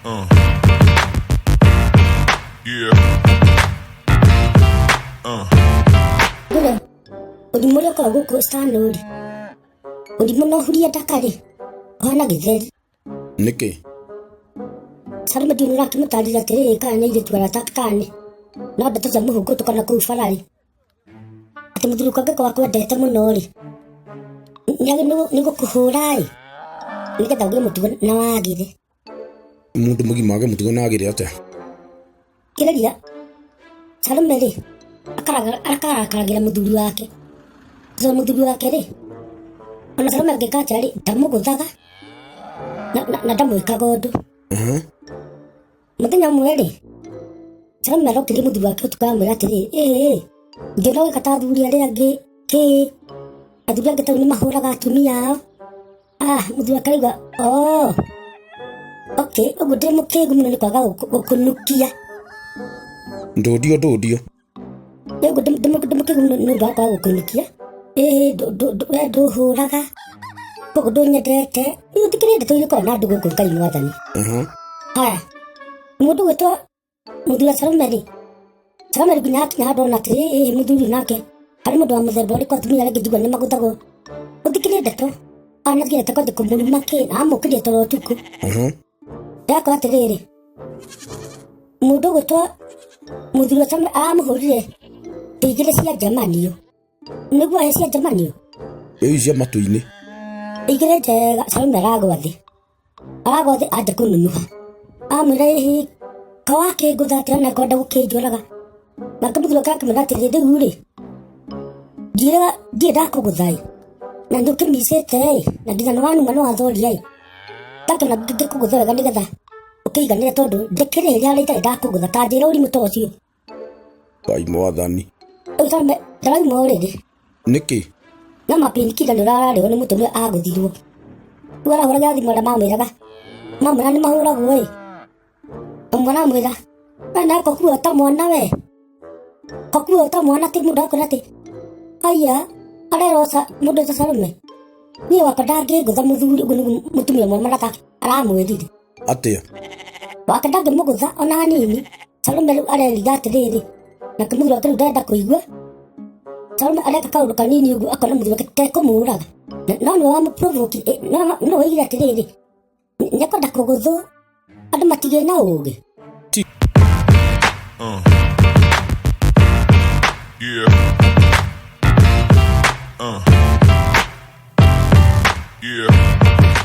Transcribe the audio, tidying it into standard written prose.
Yeah. Ngũre ũrimũ ũrĩa ũkoragwo gũkũ Stano rĩ, ũrimũ na ũhuria ndaka rĩ, ũhana gĩtheri. Nĩkĩ? Salome ndiũĩ nĩ ũrakĩmũtarire atĩrĩrĩ kana nĩ airĩtu arata kana nĩ no ndeto cia mũhũngũtũ kana kũu bara rĩ, atĩ mũthuri waku angĩkorwo akwendete mũno rĩ, nĩ gũkũhũra ĩ, nĩgetha ũgĩe mũtugo na wagĩre. Mũndũ mũgima age mũtugo na agĩre atĩa? Kĩrĩria Salome rĩ, akarakaragĩra mũthuri wake, tondũ mũthuri wake rĩ, ona Salome angĩka atĩa rĩ, ndamũgũthaga na ndamwĩkaga ũndũ. Mũthenya ũmwe rĩ, Salome arokĩria mũthuri wake ũtukũ aramwĩra atĩrĩ, ĩĩ ngĩona ũgĩka ta athuri arĩa angĩ kĩ, athuri angĩ tondũ nĩ mahũraga atumia ao. Ah, mũthuri wake arauga, oh, okay, ũguo ndĩ mũkĩgu mũno nĩ kwaga gũkũnukia. Ndũndio ndũndio. Ũguo ndĩ mũkĩgu mũno nĩ ũndũ wa kwaga gũkũnukia. Ĩĩ we ndũhũraga, koguo ndũnyendete. Rĩu gũtikĩrĩ ndeto irĩkoragwo na andũ gũkũ Ngai mwathani. Haya, mũndũ gwĩtwo Mũthuri wa Salome rĩ, Salome rĩ nginya akinya handũ ona atĩrĩ ĩ mũthuri nake harĩ mũndũ wa mũthemba ũrĩkũ atumia arĩa angĩ njigua nĩ magũthagwo. Gũtikĩrĩ ndeto anathiĩ ndeto kwanja kũmũruma kĩ na amũkĩria toro ũtukũ. Ndakora atĩrĩrĩ, mũndũ ũgwĩtwo mũthuri wa Salome aramũhũrire thĩ igĩrĩ cia njamanio. Nĩguo he cia njamanio? Ĩĩ cia matũ-inĩ. Igĩrĩ njega Salome aragwa thĩ. Aragwa thĩ anja kũnunuha. Amwĩra ĩhĩ ka wakĩngũtha atĩa na kwenda gũkĩnjũraga. Nake mũthuri wake akĩmwĩra atĩrĩ rĩu rĩ ndiĩraga ndirĩ ndakũgũtha ĩ na nĩ ũkĩmicĩte ĩ na nginya nĩ wanuma nĩ wathoria ĩ ndakĩona ngĩkũgũtha wega nĩgetha ũkĩiganĩre tondũ ndĩkĩrĩ hĩrĩa harĩa itarĩ ndakũgũtha ta njĩra ũrimũ ta ũcio. Ngai mwathani. Rĩu Salome ndarauma ũrĩrĩ. Nĩkĩ? No mapinikira nĩ ũrararĩo nĩ mũtwe nĩ agũthirwo. Rĩu arahũragĩra thimũ arĩa mamwĩraga. Mamwĩra nĩ mahũragwo ĩ. Ũmwe aramwĩra, we nawe kokuo ta mwana we. Kokuo ta mwana ti mũndũ akwĩra atĩ aya areroca mũndũ ta Salome. Niĩ wakwa ndangĩngũtha mũthuri ũguo nĩguo mũtumia ũmwe marata aramwĩrire. Atĩa? Wake ndangĩmũgũtha ona hanini. Salome rĩu areriga atĩrĩrĩ, nake mũthuri wake rĩu ndarenda kũigua. Salome areka kaũndũ kanini ũguo akona mũthuri wake tekũmũraga. No nĩwe wamũprovoke, no oigire atĩrĩrĩ, nĩekwenda kũgũthwo, andũ matigĩe na ũgĩ. Yeah. Yeah.